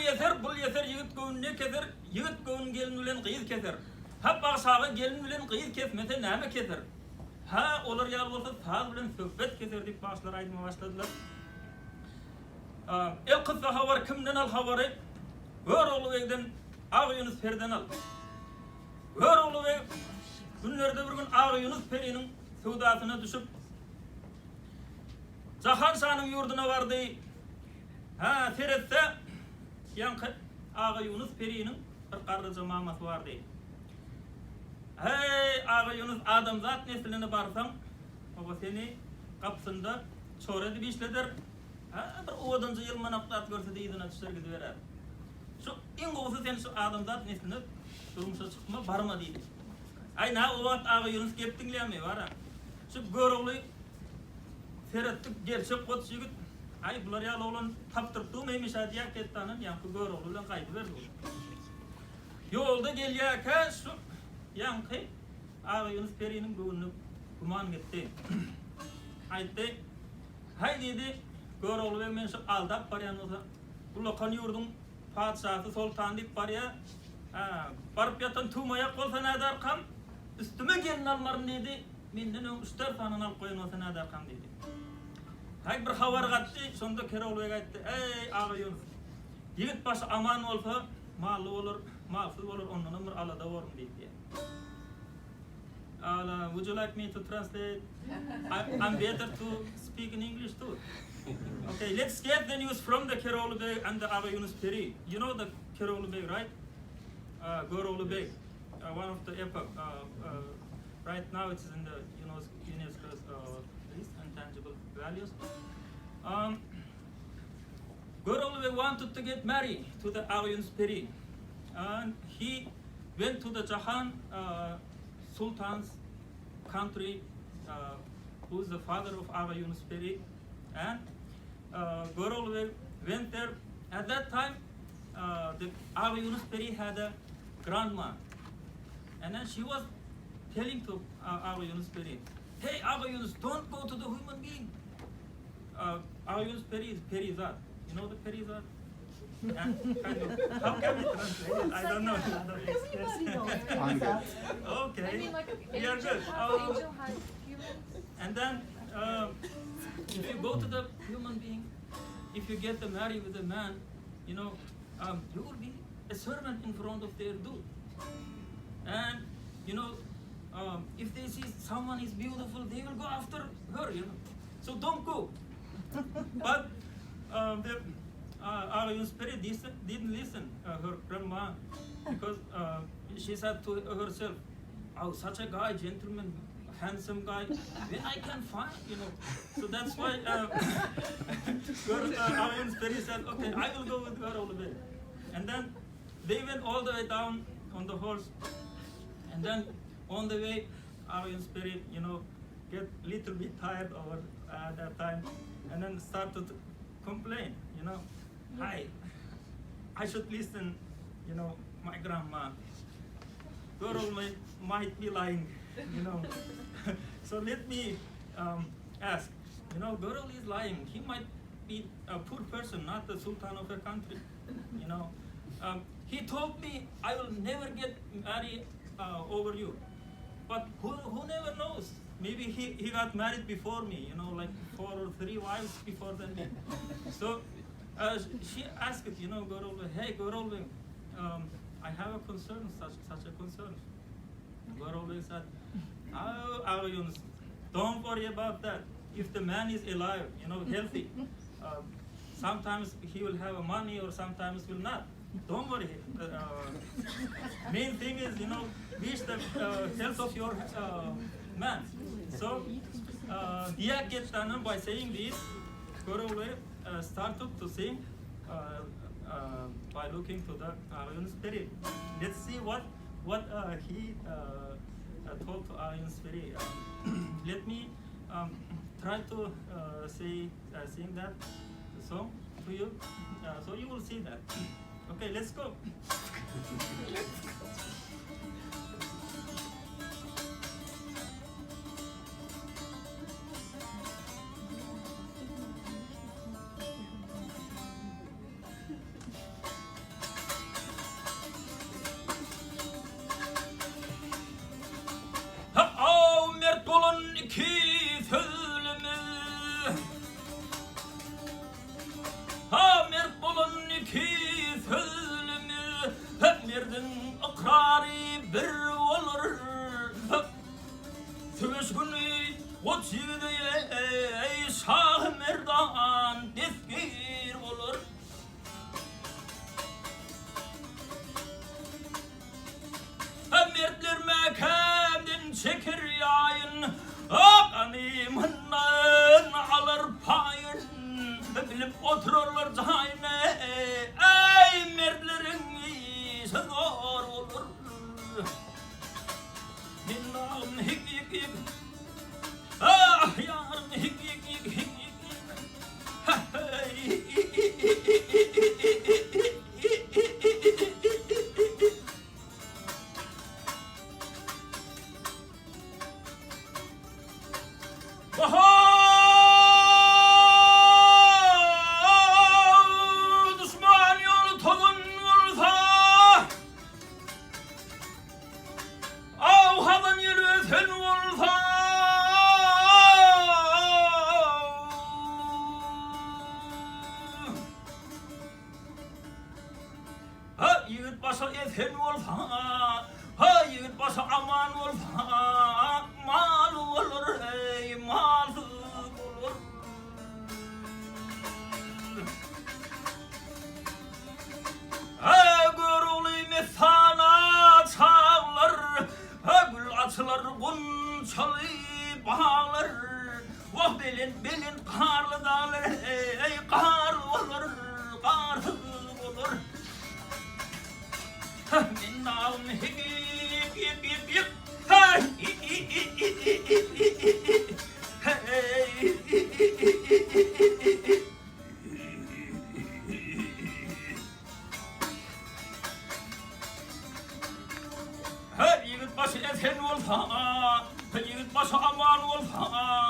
ýeser, bul ýeser, ýigit göwün ne keser, ýigit göwün gelin bilen gyz keser. Hä, bagşy aga gelin bilen gyz kesmese näme keser? Hä, olar ýaly bolsa saz bilen söhbet keser diýip bagşylar aýdyma başladylar. Elkyssa habar kimden al habary, Görogly begden, Agaýunus periden al. Görogly beg günlerde bir gün Agaýunus periniň söwdasyna düşüp, Jahan şanyň ýurduna bardy. Hä, seretse, ýaňky Agaýunus periniň bir garryja mamasy bardy. Heý, Agaýunus, adamzat nesline barsaň, oba seni gapysynda çora edip işleder. Hä, bir owadanja ýylmanak zat görse-de yzyna düşer gidiberer. Şu iň gowusy sen şu adamzat nesline durmuşa çykma, barma diýdi. Aý, nä o wagt Agaýunus gep diňleýärmi, bar-a. Şu Görogly seretdik, gerçek goç ýigit. Aý, bular ýaly oglan tapdyryp durmy hemişe diýýär, ketdanam ýaňky Görogly bilen gaýdyberdi ol. Ýolda gelýärkä şu ýaňky Agaýunus periniň göwnüne güman gitdi. Aýtdy, Haý diýdi, Görogly beg meni şu aldap barýan bolsa, ullakan ýurduň patyşasy soltany diýip barýa, hä, baryp ýatan tüwmaýak bolsa näderkam, üstüme gelin almaryn diýdi, menden öň üç-dört sanyny alyp goýan bolsa näderkam diýdi. Haý, bir habar gatdy, şonda Kerogly beg aýtdy, Eý, Agaýunus, ýigit başy aman bolsa, mally bolar, malsyz bolar, ondanam bir alada bormy diýdi. Ala, would you like me to translate? I'm better to speak in English too. Okay, let's get the news from the Kerogly Bey and the Aga Yunus Peri. You know the Kerogly Bey, right? Uh, Gorogly Bey, uh, one of the epoch. Uh, uh, right now it is in the UNESCO's uh, list, intangible values. Um, Gorogly Bey wanted to get married to the Aga Yunus Peri. And he went to the Jahan uh, Sultan's country, uh, who is the father of Aga Yunus Peri. And uh, Gorogly went there. At that time, uh, the Aga Yunus Peri had a grandma. And then she was telling to uh, Aga Yunus Peri, Hey Aga Yunus, don't go to the human being. Uh, Aga Yunus Peri is Perizat. You know the Perizat? And kind of, how can we translate it? I don't know. Everybody knows Perizat. Okay. I mean, like We are angel, good. half Um, angel, half human. And then, um, if you go to the human being, if you get the married with a man, you know, um, you will be a servant in front of their door. And you know, um, if they see someone is beautiful, they will go after her. You know, so don't go. But um, the uh, Aga Yunus Peri didn't listen uh, her grandma because uh, she said to herself, "Oh, such a guy, gentleman, handsome guy, when I can find, you know." So that's why uh, uh, Aga Yunus Peri said, "Okay, I will go with her all the way." And then they went all the way down on the horse, and then on the way, Aga Yunus Peri, you know, get little bit tired over uh, that time, and then started to complain, you know, hi, I should listen, you know, my grandma. Girl may, might be lying, you know. so let me um, ask, you know, girl is lying. He might be a poor person, not the sultan of a country, you know. Um, he told me I will never get married uh, over you. But who, who never knows? Maybe he, he got married before me, you know, like four or three wives before than me. So uh, she asked, you know, Gorolbe, hey, Gorolbe, um, I have a concern, such, such a concern. Gorolbe said, oh, Aga Yunus, don't worry about that. If the man is alive, you know, healthy, uh, sometimes he will have money or sometimes will not. Don't worry. Uh, main thing is, you know, wish the uh, health of your uh, man. So, uh, Diya Kettanam, by saying this, Koroglu uh, started to sing uh, uh, by looking to the Aga Yunus Peri. Let's see what what uh, he uh, uh, told to Aga Yunus Peri. Um, let me um, try to uh, say uh, sing that song to you, uh, so you will see that. Okay, let's go. Ýigit başy esen bolsa, Ha, ýigit başy aman bolsa, Mal bolar, eý, malsyz bolar. Ha, Görogly messana çaglar, Ha, gül açylar gunçaly baglar, Wah, belent-belent garly daglar, eý, gar bolar, garsyz bolar. Men dagym hip hip hip hip hey hey. Hey ýigit başy esen bolsa, hey ýigit başy aman bolsa.